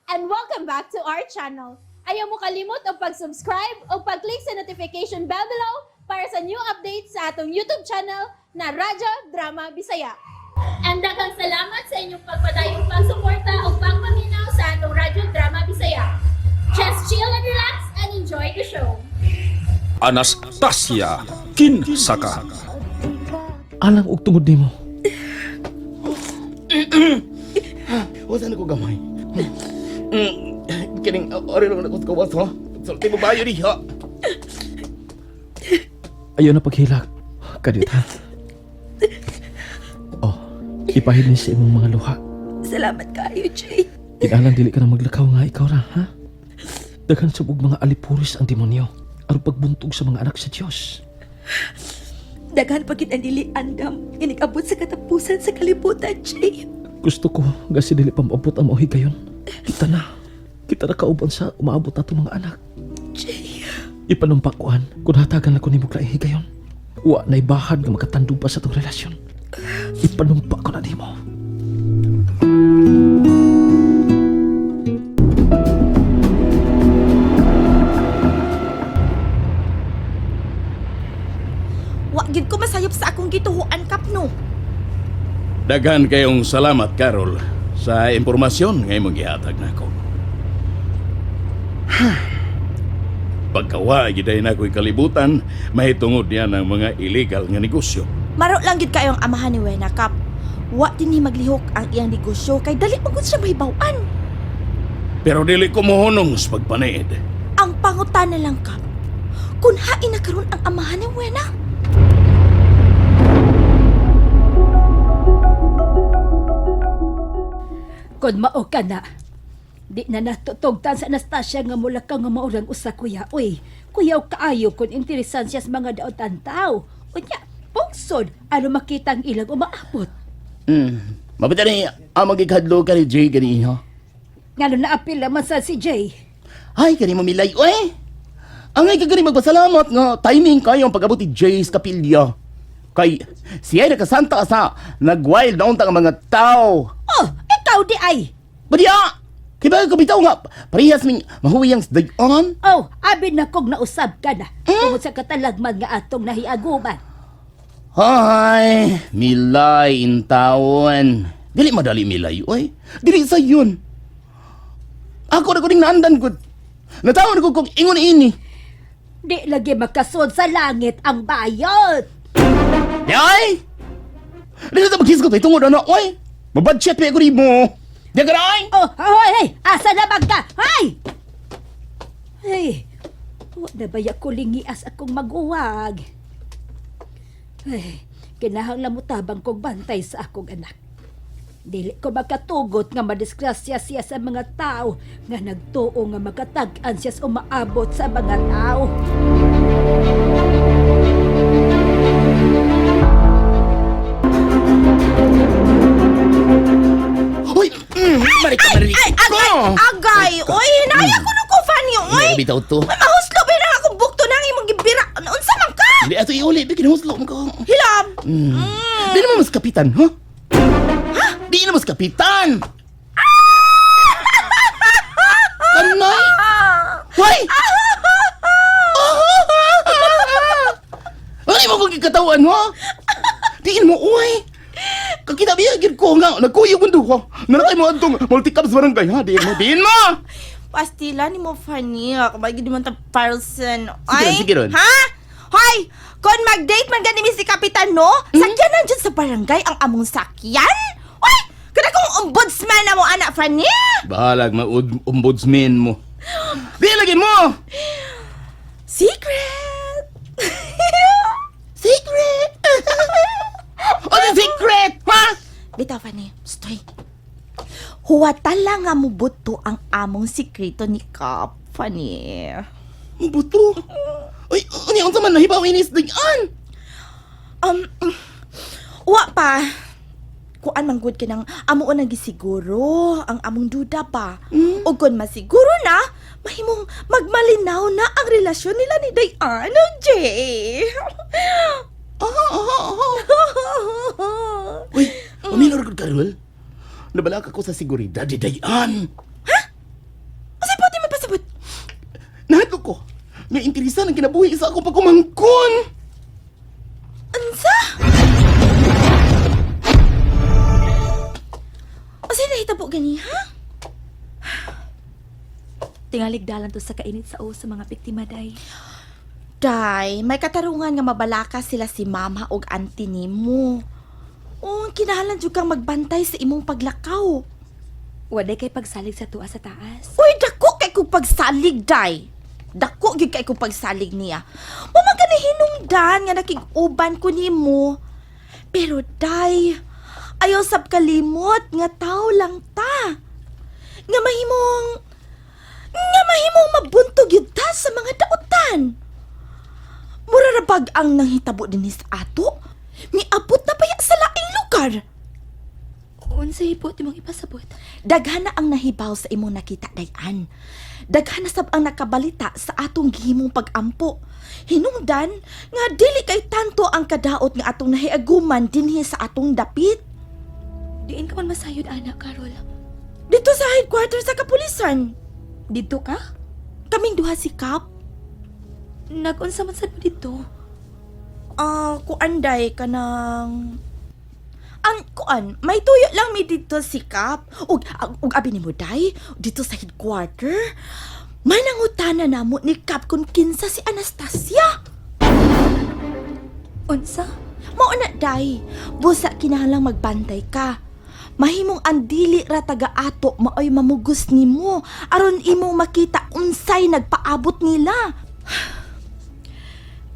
And welcome back to our channel. Ayaw mo kalimot og pag-subscribe o pag-click sa notification bell below para sa new updates sa atong YouTube channel na Radyo Drama Bisaya. And daghang salamat sa inyong pagpadayong pagsuporta o pagpaminaw sa atong Radyo Drama Bisaya. Just chill and relax and enjoy the show. Anastasia Kinsaka. Alang og tungod nimo. Wasa na ko gamay. Kining ori lang na ko sa kawas ha. Sulti mo bayo diha. Ayaw na paghilak. Kadit ha. Oh, ipahid ni sa imong mga luha. Salamat kayo, Jay. Kinalang dili ka na maglakaw nga ikaw ra, ha? Daghan sa mga alipuris ang demonyo aron pagbuntog sa mga anak sa Dios. Daghan pa gid ang dili andam nga nag-abot sa katapusan sa kalibutan, Jay. Gusto ko gasi dili pa maabot ang mauhi gayon. Kita na. Kita na kauban sa umaabot ato mga anak. Jay. Ipanumpa ko an kung hatagan lang ko nimo laing higayon. Wa na'y bahad nga makatandog pa sa atong relasyon. Ipanumpa ko na nimo. Wa gid ko masayop sa akong gituhuan kapno. Daghan kayong salamat, Carol, sa impormasyon nga imong gihatag nako. Pagkawa giday na ako'y kalibutan, mahitungod niya ng mga illegal nga negosyo. Maro lang gid kayo ang amahan ni Wena Kap. Wa din ni maglihok ang iyang negosyo kay dali man gud siya mahibaw-an. Pero dili ko mohonong sa pagpaniid. Ang pangutana lang kap. Kun hain na karon ang amahan ni Wena. Kon mao ka na. Di na natutugtan sa Anastasia nga mula ka nga maurang usa kuya. Uy, kuyaw kaayo kon interesan siya sa mga daotan tao. Unya, pungsod, ano makita ang ilang umaabot. Mabita ni ang magikadlo ka ni Jay ganiha. Ngano naapil naman sa si Jay. Ay, kani mo milay, oy! Ang ay kagani magpasalamat nga timing kayo ang pag-abot ni Jay sa kapilya. Kay siya ay nakasanta sa nag-wild na unta ang mga tao. Oh, ikaw di ay. Badiya! Kay bago kabitaw nga, parehas ming mahuwi ang dayon. Oh, abi na kog nausab ka na. Tungod sa katalagman nga atong nahiaguman. Hay, milay intawon. Dili madali milay, oy. Dili sa yun. Ako na ko ding naandan gud. Natawon ko kung ingon ini. Di lagi makasod sa langit ang bayot. Yay! Dili ta maghisgot ay tungod ana, oy. Mabadget pa ko nimo. Di ka na, oy. Oh, hoy, hey, asa na bang ka? Hay! Hey, wa na baya ko lingias akong maguwag. Ay, kinahanglan mo tabang kog bantay sa akong anak. Dili ko makatugot nga madisgrasya siya sa mga tao nga nagtuo nga makatag-an siya sa umaabot sa mga tao. Hoy, balik ka, balik. Ay, agay, agay. Oy, hinaya ko no ko funny, oy. Hindi bitaw to. Ay, mahuslo ba na akong bukto nang imong gibira. Unsa man ka? Hindi ato iuli, bikin huslo mo ko. Hilam. Di naman mas kapitan, ha? Ha? Di naman mas kapitan. Kanay? Hoy! Ano mo kong gikatawan, ha? Diin mo, uy! Kakita biya, gid ko nga, nagkuyog ang duha. Narakay mo atong multicab sa barangay, ha? Diin mo, diin mo! Pastila ni mo funny. Kamay gid man ta person. Sige ron, Ay, sige ron. Ha? Hoy, kon mag-date man gani mi si Kapitan no? Sakyanan dyan sa barangay ang among sakyan? Oy, kada kong ombudsman na mo anak funny. Bahalag ma-ombudsman mo. Di lagi mo! Secret. Secret! Ano secret? Ha? Bitaw funny. Stoy. Huwata lang nga mubuto ang among sikreto ni Kap, funny. Buto. Uy, ano yung man nahibaw inis dayan? Um, wa pa. Kuan man gud kinang amo nang gisiguro ang among duda pa. Ug kun masiguro na, mahimong magmalinaw na ang relasyon nila ni Diana Jay. Uy, paminor gud Karol. Nabalak ako sa seguridad ni Dayan. Ha? Nahadlok ko. Nga interesa ng kinabuhi sa akong pagkumangkon. Unsa? Unsay nahitabo gani ha? Tingalig dalan to sa kainit sa o sa mga biktima, day. Day, may katarungan nga mabalaka sila si mama og auntie nimo. Oh, kinahanglan jud kang magbantay sa imong paglakaw. Waday kay pagsalig sa tuwa sa taas. Uy, dako kay kong pagsalig, day. Dako gyud kay kong pagsalig niya. Mo man kani hinungdan nga nakig-uban ko nimo. Pero day, ayaw sab kalimot nga tao lang ta. Nga mahimong mabuntog gyud ta sa mga dautan. Mura ra bag ang nanghitabo dinhi sa ato? Miabot na baya sa laing lugar? Unsay po timong ipasabot? Daghan na ang nahibaw sa imong nakita dayan. Daghan na sab ang nakabalita sa atong gihimong pagampo. Hinungdan nga dili kay tanto ang kadaot nga atong nahiaguman dinhi sa atong dapit. Diin ka man masayod ana, Carol. Dito sa headquarters sa kapulisan. Didto ka? Kaming duha si Kap. Nag-unsa man sad mo didto? Ah, kuan day kanang ang kuan, may tuyo lang mi dito si Kap. Ug abi nimo day, dito sa headquarter. May nangutana namo ni Kap kung kinsa si Anastasia. Unsa? Mao na day, busa kinahanglang magbantay ka. Mahimong ang dili ra taga ato maoy mamugos nimo aron imong makita unsay nagpaabot nila.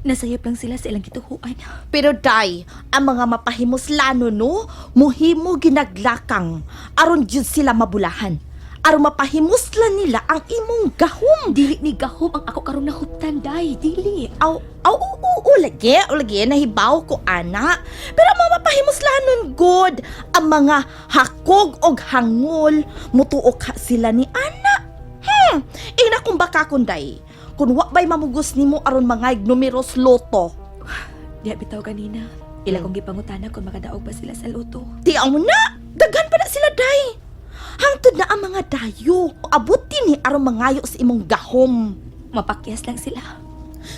Nasayop lang sila sa ilang gituhuan. Pero day, ang mga mapahimuslano no, muhimo ginaglakang aron jud sila mabulahan. Aron mapahimuslan nila ang imong gahom. Dili ni gahom ang ako karon nahuptan, day. Dili. Aw, aw, oo, oo, lagi, o lagi, nahibaw ko, ana. Pero ang mga mapahimuslanon, good. Ang mga hakog og hangol, mutuok ha sila ni ana. Ina kung baka kunday. Kung wa ba'y mamugos nimo aron mga numeros loto. Diha bitaw ganina. Ila kong gipangutana kung makadaog ba sila sa loto. Di mo na, daghan pa na sila day. Hangtod na ang mga dayo. Abuti ni aron mangayo sa imong gahom. Mapakyas lang sila.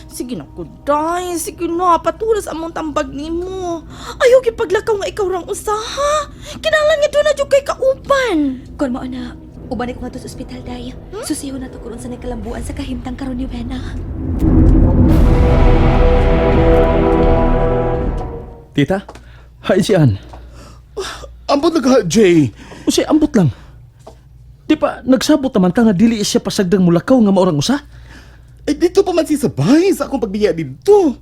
Sige na kuday, sige na, patulas among tambag nimo. Ayaw gipaglakaw nga ikaw rang usaha. Kinahanglan nga doon na jud kay kauban. Kon mao na, uban ko ngadto sa ospital, day. Susihon na to kung unsa nagkalambuan sa kahimtang karon ni Wena. Tita, hain si Ann. Ambot na ka, Jay. Unsay ambot lang. Di pa nagsabot naman ka nga dili siya pasagdang mulakaw nga maorang usa? Eh, dito pa man si sabay sa akong pagbiya dito.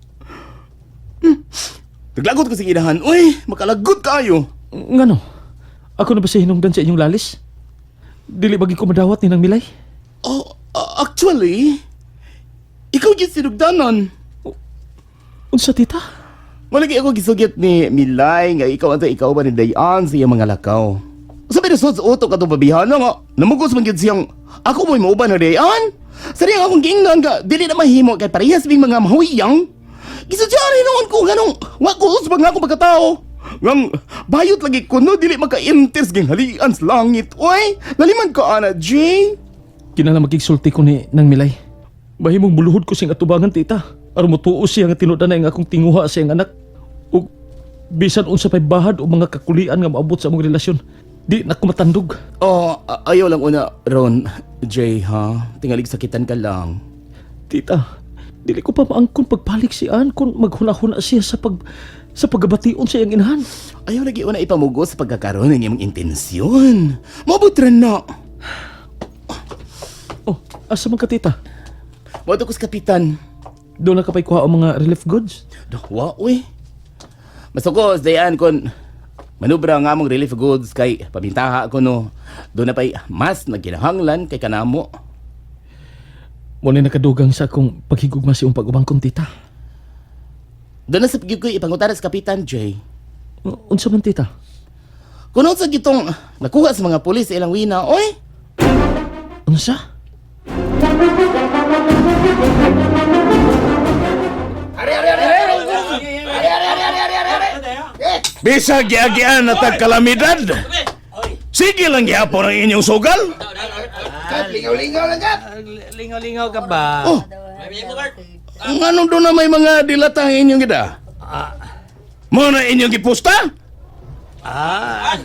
Naglagot ko sa inahan. Uy, makalagot kayo. Ngano? Ako na ba siya hinungdan sa inyong lalis? Dili bagi ko madawat ni nang Milay? Oh, actually, ikaw yung sinugdanon. Unsa tita? Malagi ako gisugit ni Milay nga ikaw ang ikaw ba ni Dayan sa iyang mga lakaw. Sabi na sa utok atong babihana nga, namugos man gyud siyang ako mo'y mauban na Dayan. Sa rin akong giingnan nga, dili na mahimo kay parehas bing mga mahuyang. Gisudyari noon ko nganong wa ko usbag nga akong pagkatao. Ngang bayot lagi ko no dili maka-intes ging halian sa langit. Oy, laliman ka ana, Jay. Kinala magigsulti ko ni nang Milay. Mahimong buluhod ko siyang atubangan tita. Aron motuo siya nga tinuod na ang akong tinguha sa iyang anak. Ug bisan unsa pay bahad o mga kakulian nga maabot sa among relasyon, di na ko matandog. Oh, ayaw lang una, Ron. Jay, ha? Tingalig sakitan ka lang. Tita, dili ko pa maangkon pagbalik si Ann kung maghunahuna siya sa paggabation sa iyang inahan. Ayaw lagi una ipamugo sa pagkakaroon ng iyong intensyon. Mabutra na. Oh, asa man ka tita? Moto ko sa kapitan. Doon na ka pa'y kuha ang mga relief goods? Dahwa, uy. Masukos, dayan kon manubra nga among relief goods kay pamintaha ko no. Doon na pa'y mas nagkinahanglan kay kanamo. Muna nakadugang sa akong paghigugma sa iyong pag-ubang kong tita. Doon na sa pagyo ko ipangutara sa kapitan, Jay. Unsa man tita? Kuno sa gitong nakuha sa mga pulis sa ilang wina, oy. Unsa? Bisag giagian na tag kalamidad. Sige lang gihapon ang inyong sugal. Kap, lingaw-lingaw lang, Kap. Lingaw-lingaw ka ba? Oh. Nganong doon na may mga dilatang inyong gida? Mo na inyong gipusta? Ah,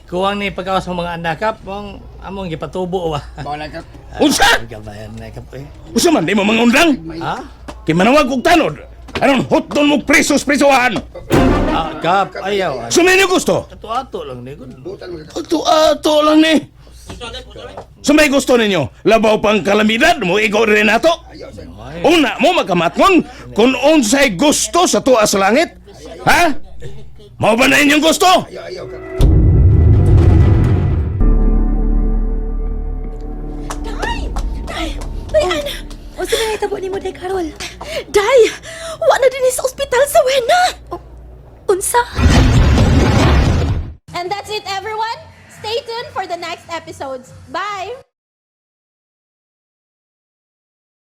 kuwang ni pagkawas ng mga anak kap, mong among gipatubo wa. Bawa lang, Kap. Unsa? Gabayan na kap eh. Unsa man di mo mga undang? Ha? Kay manawag kog tanod. Aron hotdon mo presos presohan. Ah, kap, ayaw. Suminyo gusto? Ato-ato lang ni gud. Butan mo, Kap. Ato ato lang ni. Sa may gusto ninyo, labaw pang kalamidad mo ikaw rin nato. Ayaw, sir. Una mo makamatngon kung unsay gusto sa tuwa sa langit. Ha? Mao ba na inyong gusto? Ayaw, ayaw, Kap. Day! Day! Day, ana! Unsa may nahitabo nimo, Day Carol? Day! Wa na din sa ospital sa Wena! Unsa? And that's it, everyone. Stay tuned for the next episodes. Bye!